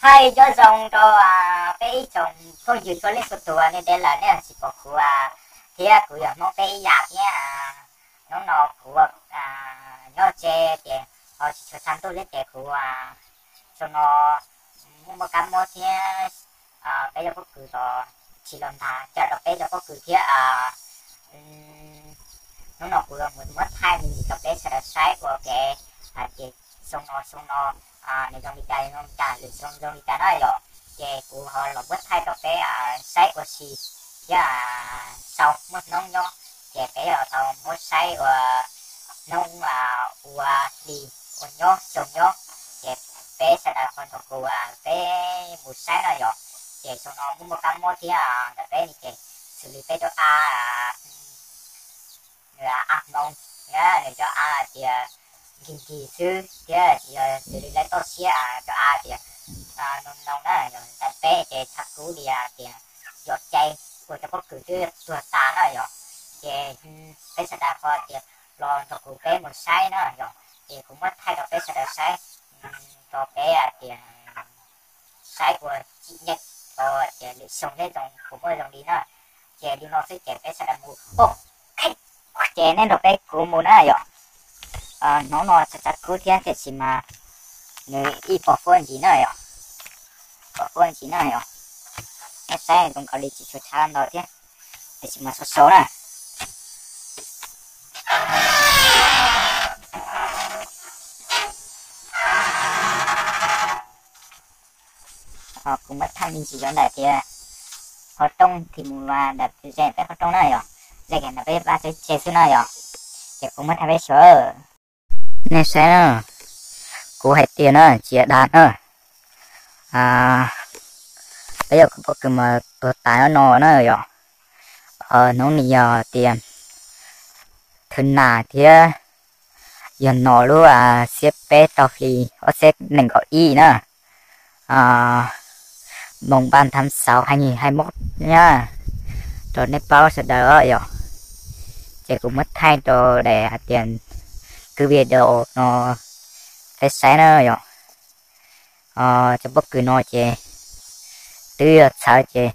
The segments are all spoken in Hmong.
Thaij nyob zoo rau peb ib tsoom phooj ywg txhua leej txhua tus, nej ntev lawm nej tsis pom kuv thiab kuv yog Hmoob peb ib yam thiab. Hnub no kuv nyob tsev ces ho tsis tshua tshav ntuj thiab ces kuv xyoo no muaj muaj kab mob thiab peb cov pob kws los tsis los ntag, cawm rau peb cov pob kws thiab. Hnub no kuv mus muab thaij me ntsis rau peb sawv daws saib ua kev hais tias xyoo no xyoo no nws zoo li cas zoo li cas, lwm xyoo zoo li cas na yom. Ces kuv ho los muab thaij rau peb saib ua si thiab, sau muaj hnub nyob ces peb yuav tau muab saib ua hnub ua hli ua nyob xyoo nyob, ces peb sawv daws ho nrog kuv peb mus saib na yom. Ces xyoo no muaj muaj kab mob thiab ntawm peb ne ces xws li peb cov av, nws av hmoov thiab nws cov av tias nkig nkig xwb thiab tsis yog xws li lawv toj siab cov av tias no no na yom. Ntawm peb ces tshav kub li tias yog cai ua cov pob kws twb tuag tas na yom. Ces peb sawv daws ho tias los nrog kuv peb mus saib na yom. Ces kuv muab thaij rau peb sawv daws saib, rau peb hais tias saib ua tsim nyog rau tias lwm xyoo neb zoo kuv muaj zoo li na. Ces li no xwb ces peb sawv daws mus. Ces neb nrog peb kuv mus na yom. Hnub no tshav tshav kub thiab tiam sis mas nws ib pom fuab ntsis na yom. Pom fuab ntsis na yom. Neb saib zoo nkaus li tsis tshua tshav ntau thiab, tiam sis mas so so na. Kuv muab thaij me ntsis rau ntawm tias qhov rooj thim mus ntawm ze peb qhov rooj na yom. Ze kiag ntawm peb vaj tsev tseg xwb na yom. Ces kuv muab thaij peb sawv. Nej saib na, kuv hais tias na tsis dag na, peb yog kuv pob kws mas tuag tas no na yom. Hnub ni yog tias thwv nas thiab yog no lub xiab peb rau hli ob txhiab nees nkaum ib na, moos npaj tham xauv hais nyij hais mob na, rau nej paub sawv daws yom. Ces kuv muab thaij rau daim hais tias kwv video no peb saib na yom. Cov pob kws no ces twb yog txhawv ces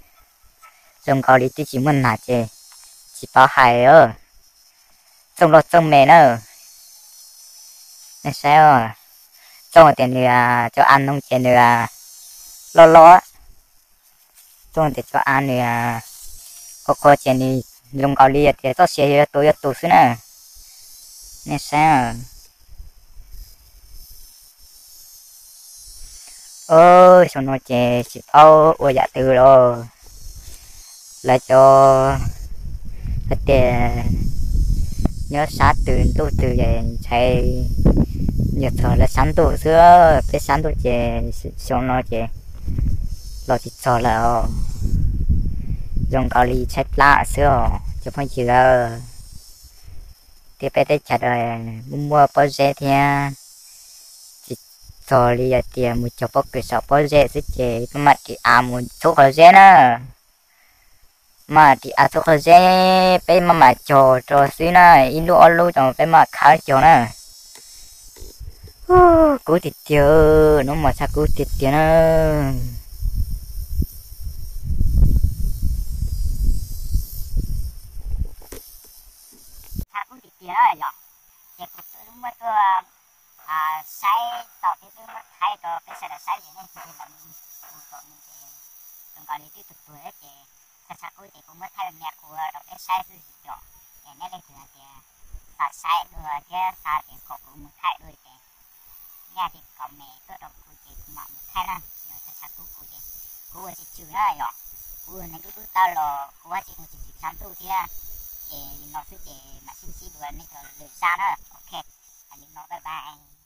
zoo nkaus li twb tsis muaj nas ces tsis paub hais. Txooj loj txooj me na. Nej saib, txooj tias nws cov av no ces nws loj loj, txooj tias cov av nws qhuav qhuav ces nws zoo nkaus li tias txoj sia yuav tu yuav tu xwb na. Nej saib, xyoo no ces tsis paub ua yam twg los. Lawv cov hais tias nyob sab twg ntuj twg es ntshai yog txog lawv sab ntuj xwb, peb sab ntuj ces xyoo no ces los tsis txog lawm. Zoo nkaus li tshaib plab xwb os cov phooj ywg. Thiab peb teb chaws muaj muaj pob zeb thiab, tsis txog li hais tias mus cog pob kws saum pob zeb xwb ces peb mam ris av mus txhub qhov zeb na. Mam ris av txhub qhov zeb, peb maj mam cog rau xwb na, ib lub ob lub rau peb maj mam khawb cog na. Kub tiag tiag, hnub mas tshav kub tiag tiag na. Tshav kub tiag tiag yom. Ces kuv twb muab tuaj saib tau thiab twb muab thaij rau peb sawv daws saib ces nej tig los mus ua kom mus ces zoo nkaus li twb tuag tuag ces tshav tshav kub ces kuv muab thaij me me qhuav rau peb saib xwb yom. Ces nej leej twg hais tias xav saib dua thiab xav tias kom kuv mus thaij dua ces nej hais tias comment tuaj rau kuv ces kuv mam mus thaij na. Yog tshav tshav kub kuv ces kuv ua tsis tswm na yom. Kuv neeg dub dub taw los kuv ua tsis ua tsis tswm tshav ntuj thiab. Ces li no xwb ces mam sib ntsib dua nej cov lwm zaj na. Ok, li no bye bye.